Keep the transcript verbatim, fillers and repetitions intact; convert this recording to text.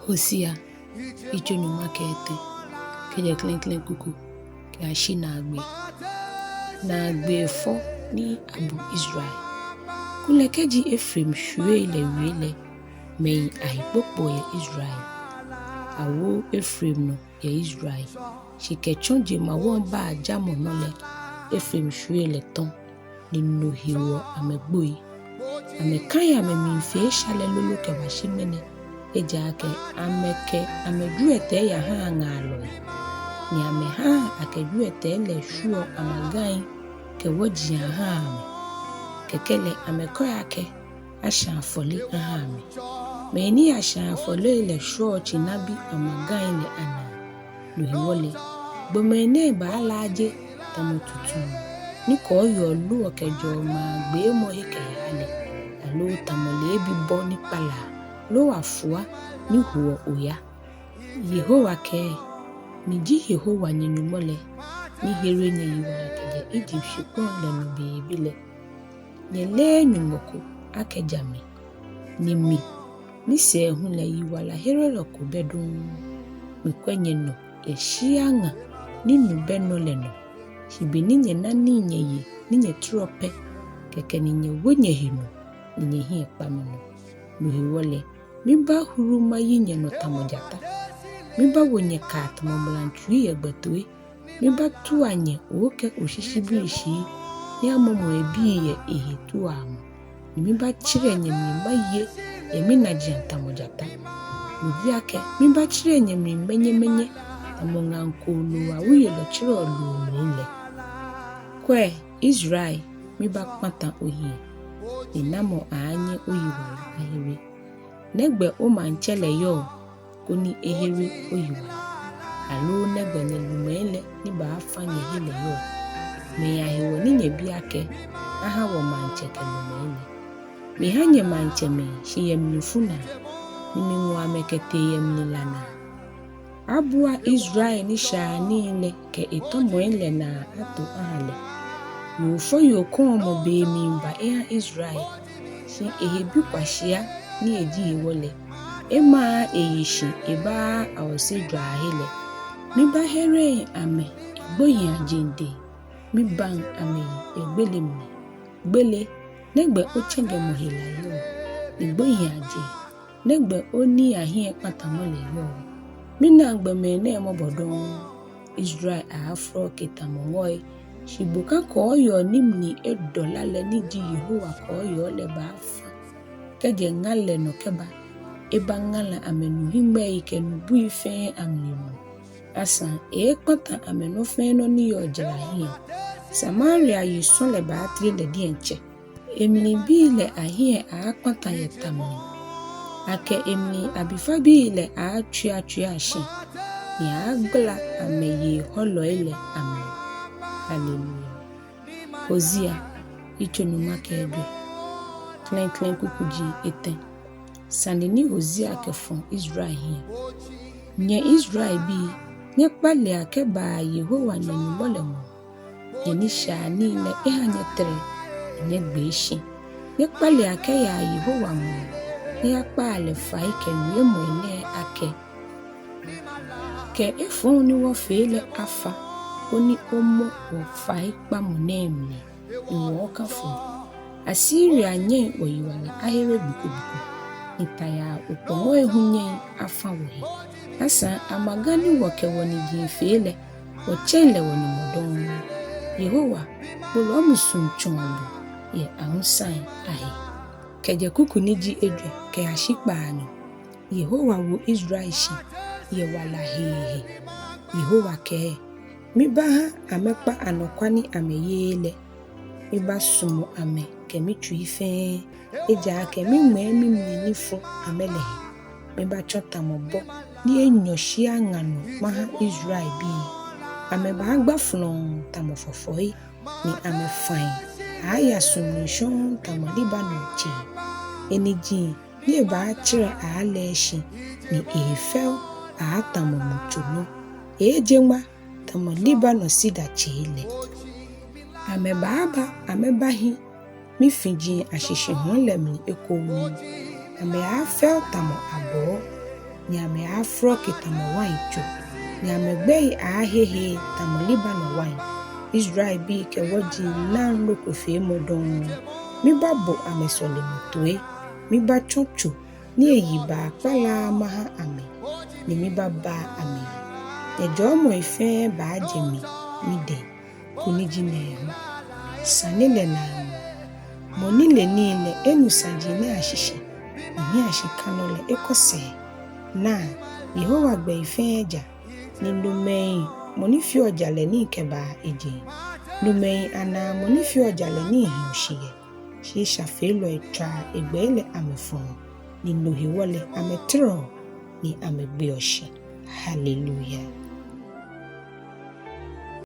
Hosea, yitso nyɔŋma kɛ etɛ, kɛjɛ klɛŋklɛŋ kuku kɛyashi naagbee. Naagbee fɔ ni abu Israel. Kulɛ kɛji Efraim shwiei lɛ wie lɛ, mɛi ahe kpokpoɔ yɛ Israel. Awo Efraim nɔ yɛ Israel, shi kɛtsɔ jemawɔŋ baa jamɔ nɔ lɛ, Efraim shwiei lɛ tɔ̃, ni no hewɔ amɛgboi. Amɛkai amɛmiifee esha lɛ lolo kɛbashi ŋmɛnɛ, ejaakɛ amɛkɛ amɛjwiɛtɛi yahaa ŋaalɔi, ni amɛhaa akɛ jwiɛtɛi lɛ shwieɔ amagai kɛ wɔji ahaa amɛ. Kɛkɛ lɛ amɛkɛɔ akɛ, ashã afɔle aha amɛ. Mɛi ni yashãa afɔlei lɛ shwɔɔ tsinabi amagai lɛ anaa. No hewɔ lɛ, gbɔmɛi nɛɛ baalaaje tamɔ tutu ni kɔɔyɔɔ loɔ kɛjɛɔ ŋmaa gbeemɔ he kɛyaa lɛ, aloo tamɔ leebi bɔ ni kpalaa, loo afua ni hoɔ oya. Yehowa kɛɛ, miji Yehowa nyɛ-Nyɔŋmɔ lɛ, ni here nyɛyiwala kɛjɛ Ijipt shikpɔŋ lɛ nɔ beebe lɛ. Nyɛleee Nyɔŋmɔ ko akɛ ja mi, ni mi, misɛɛ hu lɛ yiwalaherelɔ ko bɛ dɔŋŋ. Mikwɛ nyɛnɔ yɛ shia ŋa ni nu bɛ nɔ lɛ nɔ, shi be ni nyɛna nii nyɛye ni nyɛtɔrɔ pɛ, kɛkɛ ni nyɛwo nyɛhe nɔ, ni nyɛhiɛ kpa minɔ. No hewɔ lɛ, mibahuru mayi nyɛnɔ tamɔ jata, mibawo nyɛ kaa tamɔ mlantsui yɛ gbɛ toi, mibatua nyɛ oookɛɛ oshishibrishi ni amɔmɔ ebii yɛ ehe tuamɔ, ni mibatsirɛ nyɛmli maye yɛ minajiaŋ tamɔ jata. Miji akɛ mibatsirɛ nyɛmli mɛnyɛmɛnyɛ tamɔ ŋaŋ kooloo awuiyelɔ tsirɛɔ loo mli lɛ. Kwɛ, Israel, mibakpata ohiɛ, ni namɔ aaanyɛ oyiwala ahere? Nɛgbɛ omaŋtsɛ lɛ yɔɔ, koni ehere oyiwala? Aloo nɛgbɛ nyɛlumɛi lɛ ni baafa nyɛhe lɛ yɔɔ, mɛi ahewɔ ni nyɛbi akɛ, aha wɔ maŋtsɛ kɛ lumɛi lɛ? Miha nyɛ maŋtsɛmɛi, shi yɛ mlifu naa, ni miŋɔ amɛ kɛtee yɛ mlila naa. Abua Israel nishaianii lɛ kɛ etɔmɔi lɛ naa ato aha lɛ. Yoo fɔyoo kɔ̃ɔmɔ be miiba eha Israel, shi ehe bi kwashia ni eji hewɔ lɛ, emaaa eyi shi ebaaa awɔse jwaahe lɛ. Mibahere amɛ egbohiiajeŋ dɛŋ, mibaŋ amɛyi yɛ gbele mli. Gbele, nɛgbɛ otsɛŋemɔ hela yɔɔ? Ni gbohiiajeŋ, nɛgbɛ onii ahiɛkpatamɔ lɛ yɔɔ? Minaŋ gbɔmɛi nɛɛ mɔbɔ dɔŋŋ. Israel aaafrɔke tamɔ ŋɔi, shi bokã kɔɔyɔɔ ni mli edɔ la lɛ ni ji Yehowa kɔɔyɔɔ lɛ baafa kɛjɛ ŋa lɛ nɔ kɛba, ebaŋala amɛnuhiŋmɛii kɛ nubui fɛɛ amli nu. Asaŋ eeekpata amɛnɔ fɛɛ nɔ ni yɔɔ jara hiɛ. Samaria yisɔ̃ lɛ baatere lɛ diɛŋtsɛ. Emlibii lɛ ahiɛ aaakpata yɛ ta mli. Akɛ emli abifabii lɛ aaatsuiatsuia shi, ni aaagbala amɛyei hɔlɔi lɛ amli. Haleluya. Hosea, yitso nyɔŋma kɛ ejwɛ, klɛŋklɛŋ kuku ji etɛ. Sane ni Hosea kɛfɔ̃ Israel hiɛ. Nyɛ Israelbii, nyɛkpalea kɛbaa Yehowa nyɛ-Nyɔŋmɔ lɛ ŋɔɔ. Nyɛ nishaianii lɛ eha nyɛtɛrɛ, ni nyɛgbee shi. Nyɛkpalea kɛyaa Yehowa ŋɔɔ, nyɛyakpaa lɛ fai kɛ wiemɔi nɛɛ akɛ: Kɛ efɔŋ ni wɔfee lɛ afa, koni omɔ wɔfaikpamɔ nɛɛ mli, ni wɔɔkafo. Asiria nyɛŋ wɔyiwala ahere gbi ko gbi ko, ni tayaa okpɔŋɔi hu nyɛŋ afa wɔhe. Asaŋ amaga ni wɔkɛ wɔniji fee lɛ, wɔtsɛŋ lɛ wɔNyɔŋmɔ dɔŋŋ. Yehowa, kpolɔ musuŋ tsɔɔ bo yɛ awusai ahe. Kɛjɛ kuku ni ji ejwɛ kɛyashi kpaanyɔ. Yehowa wo Israel shi yɛ wala hee he. Yehowa kɛɛ: Mibaaha amɛkpa anɔkwa ni amɛyeee lɛ. Mibaasumɔ amɛ kɛ mitsui fɛɛ, ejaakɛ miŋmɛɛ mimli ni fu amɛ lɛ he. Mibaatsɔ tamɔ bɔ ni enyɔ shia ŋa nɔ maha Israelbii. Amɛbaagba flɔŋŋ tamɔ fɔfɔi, ni amɛfai aaaya su mli shɔŋŋ tamɔ Lebanon tsei. Eniji ni ebaatserɛ aalɛɛ shi, ni ehe fɛo aatamɔ mu tso nɔ. Eeeje ŋma tamɔ Lebanon sida tsei lɛ. Amɛbaaba amɛbahi mifiji ashishi hɔɔŋ lɛ mli ekoŋŋ. Amɛaafɛo tamɔ abɔɔ, ni amɛaafrɔke tamɔ wain tso, ni amɛgbɛi aaahehe tamɔ Lebanon wain. Israelbii kɛ wɔji naŋ nɔ ko feemɔ dɔŋŋ. Mibabo amɛsɔlemɔ toi. Mibatsɔ tso ni eyi baa kpalaa maha amɛ, ni mibabaa amɛyi. Nyɛjɔɔmɔi fɛɛ baajɛ mi midɛŋ, ko ni ji nɛɛhu. Sane lɛ naamuu. Mɔ ni le nii lɛ enu saji nɛɛ ashishi, ni hiɛshikãlɔ lɛ ekɔ sɛɛ. Naa, Yehowa gbɛi fɛɛ ja, ni nomɛi mɔ ni feɔ jalɛ nii kɛbaa ejeŋ. Nomɛi anaa mɔ ni feɔ jalɛ nii hiɔ shi yɛ. Shi eshafeelɔi tswaa egbɛi lɛ amɛfɔ̃ɔ, ni no hewɔ lɛ amɛtɔrɔɔ, ni amɛgbeɔ shi. Haleluya.